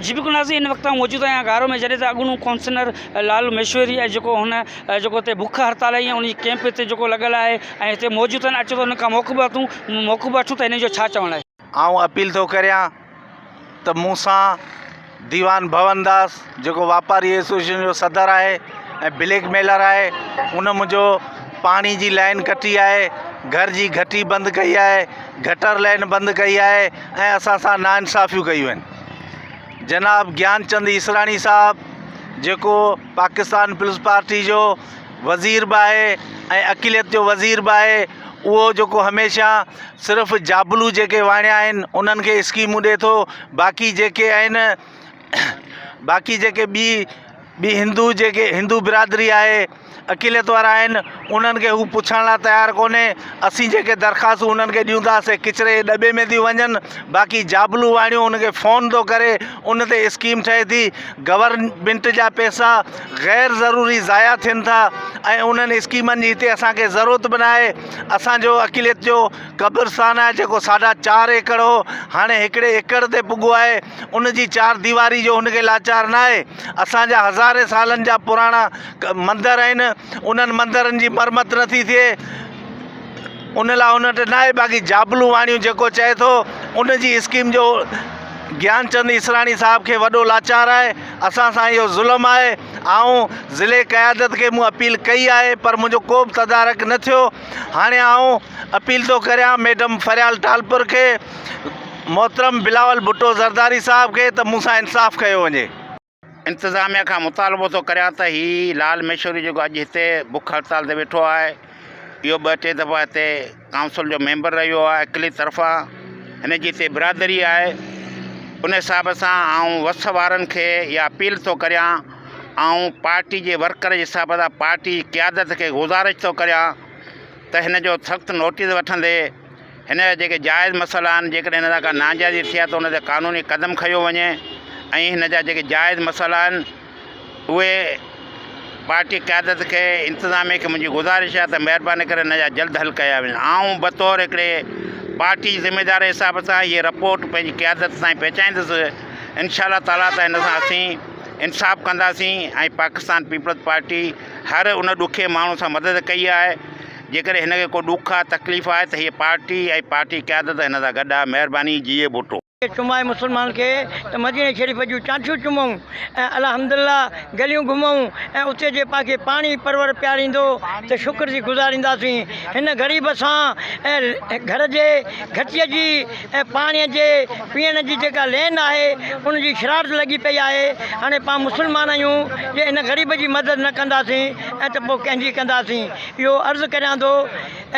جي بلڪل ناظرين هن وقت آئون موجود آهيان گهارو ۾ جڏهن ته اڳوڻو ڪائونسلر لال ميشوري ۽ جيڪو هن جيڪو هتي بک هڙتال ۽ ان جي ڪيمپ هتي جيڪو لڳل آهي ۽ هتي موجود آهن اچو ته هن کان موقف وٺون موقف وٺون ته هن جو ڇا چوڻ آهي. آئون اپيل ٿو ڪريان ته مون سان ديوان ڀون داس جيڪو واپاري ايسوسيئيشن جو صدر آهي ۽ بليڪ ميلر آهي ان منهنجو پاڻي جي لائن ڪٽي آهي گهر جي گهٽي بند ڪئي آهي گٽر لائن بند ڪئي آهي ۽ اسان سان ناانصافيون ڪيون آهن جناب گيانچند ايسراڻي صاحب جيڪو پاڪستان پيپلز پارٽي جو وزير به آهي ۽ اقليت جو وزير به آهي اهو جيڪو هميشه صرف جابلو جيڪي واڻيا آهن انهن کي اسڪيمون ڏي ٿو باقي جيڪي آهن باقي جيڪي ٻي ٻي هندو جيڪي هندو برادري آهي اقليت وارا آهن انهن کي هو پڇڻ لاء تيار ڪونهي اسين جيڪي درخواستون انهن کي ڏيون ٿا سي ڪچري جي ڏٻي ۾ ٿيون وڃن باقي جابلو واڻيو ان کي فون ٿو ڪري ان تي اسڪيم ٺهي ٿي گورنمينٽ جا پئسا غير ضروري ضايع ٿين ٿا ۽ انهن اسڪيمن جي هتي اسانکي ضرورت به ناهي اسانجو اقليت جو قبرستان آهي جيڪو ساڍا چار ايڪڙ هو هاڻي هڪڙي ايڪڙ تي پڳو آهي ان جي چار ديواري جو هن کي لاچار ناهي اسان جا هزارين سالن جا پراڻا مندر آهن انهن مندرن جي مرمت نٿي ٿئي ان لاء ان وٽ ناهي باقي جابلو واڻيون جيڪو چئي ٿو ان جي اسڪيم جو گيانچند اسراڻي صاحب کي وڏو لاچار آهي اسان سان اهو ظلم آهي آئون ضلعي قيادت کي مون اپيل ڪئي آهي پر منهنجو ڪو به تدارڪ نه ٿيو هاڻي آئون اپيل ٿو ڪريان ميڊم فريال ٽالپر کي محترم بلاول ڀٽو زرداري صاحب کي ته مون سان انصاف ڪيو وڃي. انتظاميا کان مطالبو ٿو ڪريان ته هي لال ميشوري جيڪو اڄ هتي بک هڙتال تي ويٺو آهي اهو ٻه ٽي دفعا هتي ڪائونسل جو ميمبر رهيو آهي اقليت طرفان هن جي هتي برادري آهي ان حساب سان آئون وس وارن کي اها اپيل ٿو ڪريان آئون پارٽي جي ورڪر جي حساب سان پارٽي جي قيادت کي گذارش ٿو ڪريان ته هن جو سخت نوٽيس وٺندي هن جا جيڪي جائز مسئلا آهن جيڪڏهن هن سان ڪا ناجائزي ٿي آهي ته ان تي قانوني قدم کنيو وڃي ۽ هن جا جيڪي جائز مسئلا آهن اهي پارٽي قيادت کي انتظاميه کي منهنجي گذارش آهي ته مهرباني ڪري هن جا جلد حل ڪيا وڃن آئون بطور هڪڙي پارٽي جي ذميدار جي حساب سان هيء رپورٽ پنهنجي قيادت تائين پهچائيندس انشاء الله تعاليٰ ته هن سان اسين انصاف ڪنداسين ۽ پاڪستان پيپلز پارٽي هر ان ڏکي ماڻهو سان مدد ڪئي آهي جيڪڏهن هن کي ڪو ڏک آ تڪليف آهي ته هيء پارٽي ۽ پارٽي قيادت هن سان گڏ آ مهرباني جيئي ڀٽو. چمائي مسلمان کي ته مديني شريف جون چانٺيون چمون ۽ الحمدلله گليون گهمون ۽ اتي جي پاکي پاڻي پرور پياريندو ته شڪر جي گذارينداسين هن غريب سان ۽ گهر جي گهٽيء جي ۽ پاڻي جي پيئڻ جي جيڪا لين آهي ان جي شرارت لڳي پئي آهي هاڻي پان مسلمان آهيون جي ان غريب جي مدد نه ڪنداسين ۽ ته پوء ڪنهن جي ڪنداسين اهو عرض ڪريان ٿو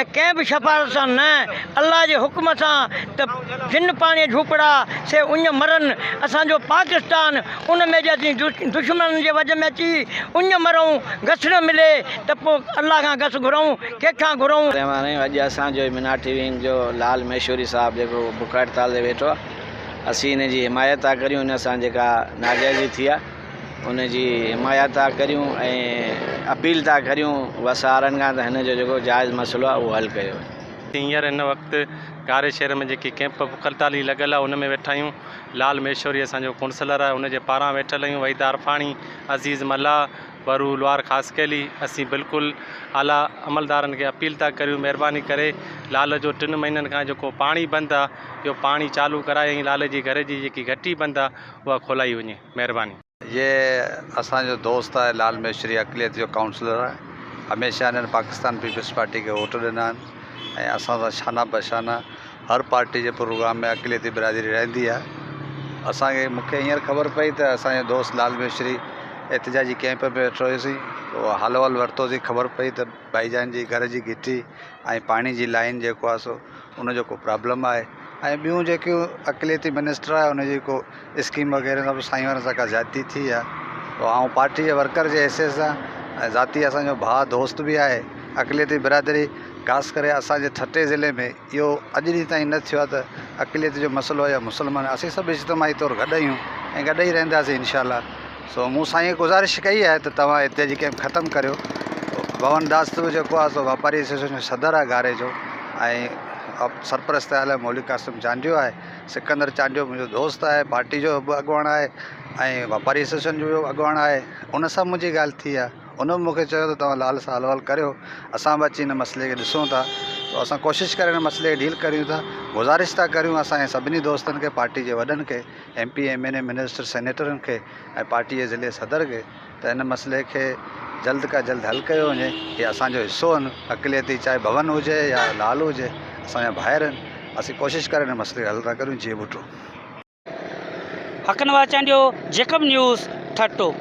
۽ ڪنهن به شفارت سان نه، الله جي حڪم سان ته جن پاڻيء جهوپڙا، سي اڃ مرن. اسان جو پاڪستان ان ۾ جي اسين دشمنن جي وجهه ۾ اچي اڃ مرون، گس نه ملي ته پوء الله کان گس گهرون، ڪنهن کان گهرون؟ رحمان رحيم اڄ اسان جو مناٺي ونگ جو لال ميشوري صاحب جيڪو بک هڙتال تي ويٺو آهي اسين ان جي حمايت ٿا ڪريون ان سان جيڪا ناجائزي ٿي آهي ان جي حمايت ٿا ڪريون ۽ اپيل ٿا ڪريون وسارن کان ته هن جو جيڪو جائز مسئلو آهي اهو حل ڪيو وڃي. هينئر هن وقت گاري شهر ۾ جيڪي ڪئمپ بک هڙتالي لڳل آهي ان ۾ ويٺا آهيون لال ميشوري اسان جو ڪونسلر آهي ان جي پاران ويٺل آهيون وحيد عارفاڻي عزيز ملاح برو لوار خاصخيلي اسين بلڪل اعليٰ عملدارن کي اپيل ٿا ڪريون مهرباني ڪري لال جو ٽن مهينن کان جيڪو پاڻي بند آهي اهو پاڻي چالو ڪرائي ۽ لال جي گهر جي جيڪي گهٽي بند آهي اها کولائي وڃي. مهرباني. هي اسان جو دوست آهي لال ميشري اقليت جو ڪائونسلر آهي هميشه هنن پاڪستان پيپلز پارٽي کي ووٽ ڏنا آهن ۽ اسان سان شانه بشانه هر پارٽي جي پروگرام ۾ اقليتي برادري رهندي آهي اسان کي مون کي هينئر خبر پئي ته اسان جو دوست لال ميشري احتجاجي ڪئمپ ۾ ويٺو هيوسين پوء حال احوال ورتوسين خبر پئي ته ڀائي جان جي گهر جي گهٽي ۽ پاڻي جي لائين جيڪو آهي سو ان جو ڪو پرابلم آهي ۽ ٻيون جيڪيون اقليتي منسٽر آهي ان جي ڪو اسڪيم وغيره سان به سائين وارن سان ڪا زيادتي ٿي آهي پوء آئون پارٽي جي ورڪر جي حيثيت سان ۽ ذاتي اسانجو ڀاء دوست به آهي اقليتي برادري خاص ڪري اسانجي ٺٽي ضلعي ۾ اهو اڄ ڏينهن تائين نه ٿيو آهي ته اقليت جو مسئلو آهي يا مسلمان اسين سڀ اجتماعي طور گڏ آهيون ۽ گڏ ئي رهنداسين انشاء الله سو مون سائين کي گذارش ڪئي آهي ته توهان احتجاجي ڪئمپ ختم ڪريو ڀون داس به جيڪو آهي سو واپاري ايسوسيئيشن جو صدر آهي گاري جو ۽ سرپرست اعليٰ مولوي قاسم چانڊيو آهي سڪندر چانڊيو منهنجو دوست آهي پارٽي جو به اڳواڻ آهي ۽ واپاري ايسوسيئيشن جو به اڳواڻ آهي ان سان منهنجي ڳالهه ٿي آهي ان به مون کي چيو ته توهان لال سان حال احوال ڪريو اسان به اچي هن مسئلي کي ڏسون ٿا ته اسان ڪوشش ڪري هن مسئلي کي ڊيل ڪريون ٿا گذارش ٿا ڪريون اسان جي سڀني دوستن کي پارٽي جي وڏن کي M P M N A minister سينيٽرن کي ۽ پارٽي جي ضلعي صدر کي ته هن مسئلي کي جلد کان جلد حل ڪيو وڃي هي اسان جو حصو آهن اقليتي چاهي ڀون هجي يا لال هجي اسان جا ڀائر آهن اسين ڪوشش ڪري هن مسئلي کي حل ٿا ڪريون جيئي ڀٽو. حق نواز چانڊيو، جيڪب نيوز، ٺٽو.